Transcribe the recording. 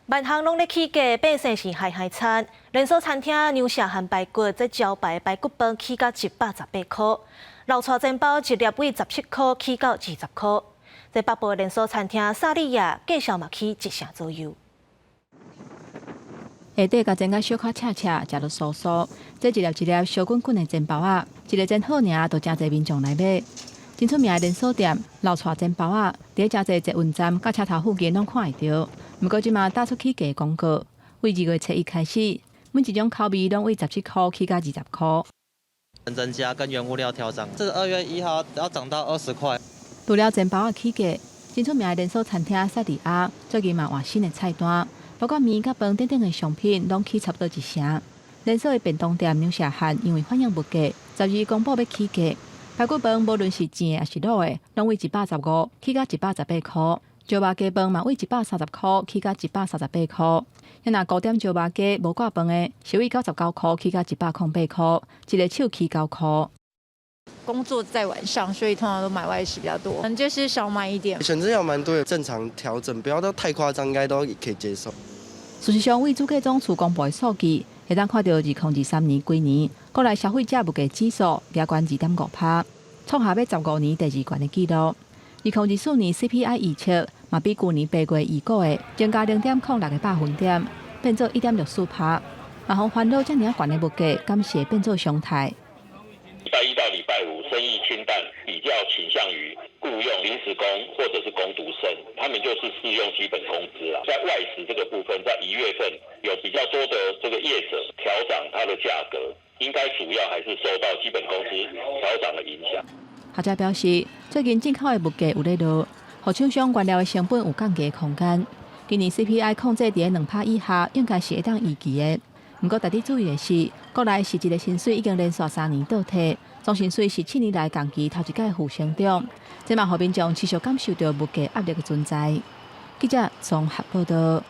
萬項攏咧起價，百姓是害害慘。連鎖餐廳牛舍漢排骨，這招牌排骨飯起價118塊，老蔡煎包一粒為17塊起到20塊。這北部連鎖餐廳薩莉亞價數嘛起一成左右。下底共煎甲小可赤赤，食落酥酥。這一粒一粒燒滾滾的煎包仔，一个煎好爾，就誠濟民眾來買。真出名的連鎖店老蔡煎包仔，佇誠濟捷運站佮車頭附近攏看會著。毋過這馬打出起價廣告，為2月初1開始，每一種口味攏為十七箍起到20箍。增加跟原物料調漲，這2月1號要漲到20塊。除了煎包仔起價，真出名的連鎖餐廳薩莉亞最近嘛換新的菜單，包括麵佮飯等等的商品攏起差不多一成。連鎖的便當店牛舍漢因為反映物價，12公布欲起價。排骨飯無論是煎的抑是滷的，攏為115起到118箍。椒肉雞飯嘛為130箍起到138箍。若五點椒肉雞無掛飯的，是為99箍起到108箍，一个手起9箍。工作在晚上，所以通常都買外食比較多，就是少買一點。選擇要蠻多的，正常調整，不要到太誇張，應該都可以接受。事實上，為主計總處公布的數據，會當看著2023年規年，國內消費者物價指數加懸2.5%，創下欲15年第二懸的紀錄。2024年 CPI 預測嘛比舊年8月預估的增加0.06個百分點，變做1.64%。嘛，予煩惱遮爾懸的物價，敢是會變做常態？禮拜一到禮拜五生意清淡，比較傾向於僱傭臨時工或者是工讀生，他們就是適用基本工資啦。在外食這個部分，在1月份有比較多的這個業者調漲它的價格，應該主要還是受到基本工資調漲的影響。學者表示，最近進口的物價有咧落，予廠商原料的成本有降低空間。今年 CPI 控制佇2%以下，應該是會當預期的。毋過，值得注意的是，國內實質的薪水已經連續3年倒退，總薪水是7年來同期頭一擺負成長，這嘛予民眾持續感受著物價壓力的存在。記者綜合報導。